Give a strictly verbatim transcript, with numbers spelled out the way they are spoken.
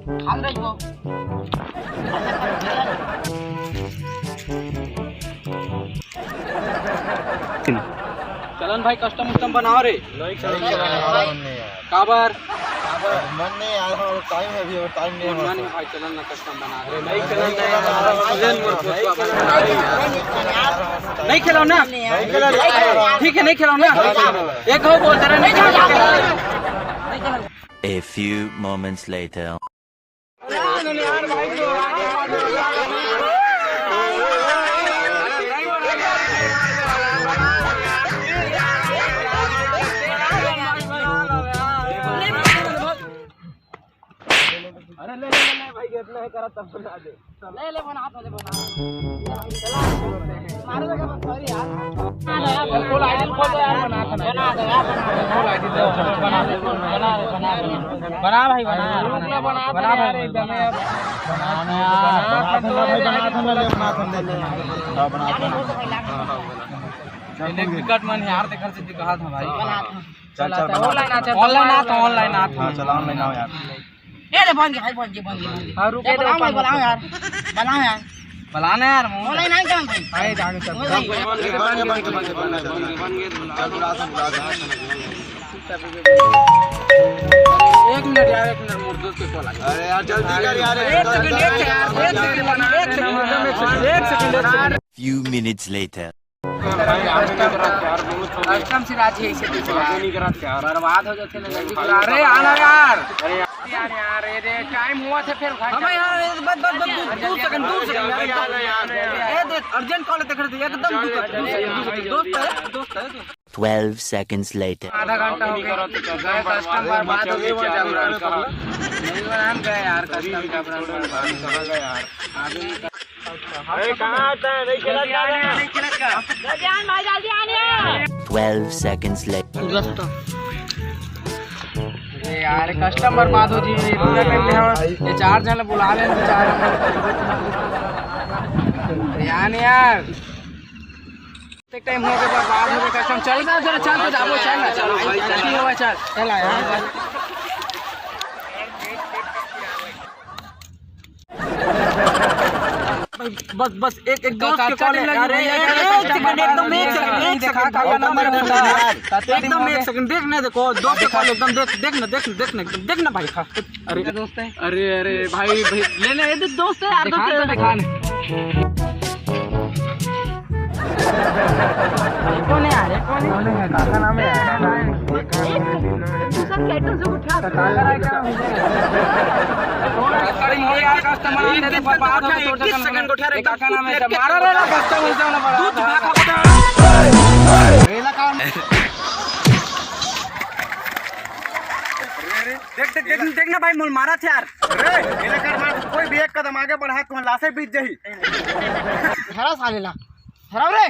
चलन भाई, कस्टम उस्टम बनाओ रे। नहीं चलन, नहीं चलन, हमारा मन नहीं है यार। काबर? मन नहीं यार, हमारा टाइम है अभी, और टाइम नहीं है मन हमारा। नहीं भाई, चलन ना, कस्टम बना दे। नहीं चलन, नहीं चलन, नहीं चलन। नहीं खेलो ना। नहीं खेलो, नहीं खेलो। ठीक है, नहीं खेलो ना। एक हो बोल दे रहा, नहीं खेलो। A few moments later. अरे ले, ले, ले, ले, भाई, इतना है करा तब बना दे। ले, ले, बना, ले, बना। मारो लगे बस, सॉरी यार। खोल, आईडी खोल दे यार, बना, बना। बना दे यार, बना। खोल आईडी दे, बना दे, बना दे। बना भाई, बना यार, बना। बना, बना भाई, बना यार। बना ना यार। बना ना भाई, बना ना, ले, बना ना, ले। हाँ, बना, बना। इलेक्ट्रिक कट मन यार, देखर से दिखा था भाई। बना था। चल, चल, चल, बना। ऑनलाइन आ, चल, ऑनलाइन आ, तो ऑनलाइन आ। हाँ, चल, ऑनलाइन आओ यार। ए रे, बन गया भाई, बन गया, बन गया, बन गया। हाँ, रुक, ए, ए, बनाओ भाई, बनाओ यार, बनाओ यार। बनाना यार, मोहन। ऑनलाइन आ, जाओ भाई। आए, जाओ, चल। मोहन भाई। बन गया, बन गया, बन गया, बन गया, बन गया, बन गया। चल, बुला दे, बुला दे। एक मिनट यार, एक मिनट, मोर दोस्त के कॉल आ गया। अरे यार, जल्दी कर यार, एक सेकंड, एक सेकंड, एक सेकंड, एक सेकंड, एक second. Few minutes later. Custom Siraj है इसे पीछे यार। नहीं करा यार। बर्बाद हो जाते ना जल्दी बुला। अरे आना यार। अरे यार, यार, यार, ये टाइम हुआ था फिर भाई। हमें यार, बस, बस, बस, दो, दो सेकंड, दो सेकंड यार। ये देख, अर्जेंट कॉल है, देख रहे थे, एकदम दो सेकंड, दो सेकंड, दो सेकंड, दोस्त है, दोस्त है। Twelve seconds later. आधा घंटा हो गया। कस्टम बर्बाद हो गया। नहीं बनान गए यार, कस्टम का ब्रांड बर्बाद हो गया यार। अरे, कहाँ आता है? नहीं खेला क्या? नहीं खेला क्या? जल्दी आने भाई, जल्दी आने। Twelve seconds later. अरे यार, कस्टम बर्बाद हो जी, पूरा कर ले हम। ये चार जन बुला ले, चार जन। अरे यार, यार। टाइम हो गया, बर्बाद हो गया कस्टम। चल ना, चल, चल, तो जाबो, चल ना, चल, चल, चल, चल, चल। चल यार। भाई, बस, बस, एक, एक दोस्त के कॉल है। अरे, एक, एक सेकंड, एकदम एक सेकंड, एक सेकंड, भाई, नंबर है। एकदम एक सेकंड, देख ना, देखो, दोस्त के कॉल, एकदम देख, देख ना, देख ना, देख ना, एकदम देख ना भाई, हाँ। अरे दोस्त है। अरे, अरे, भाई, भाई, लेने, ये तो दोस्त है यार, दोस्त है। दिखा ना। कौन है यार, कौन है? काका नाम है यार। दूसरा कैटल से उठा। कस्टमर आने दे, बर्बाद हो गया, इक्कीस सेकंड को ठहरे, काका नाम है, मारा रे, कस्टमर से होना पड़ा। दूध भागा। देख, देख, देख, देख ना भाई, मोल मारा थे यार। रे, एला कर मार, कोई भी एक कदम आगे बढ़ा, तुम लाशे बीत जाही। हरा साले ला। हराओ रे।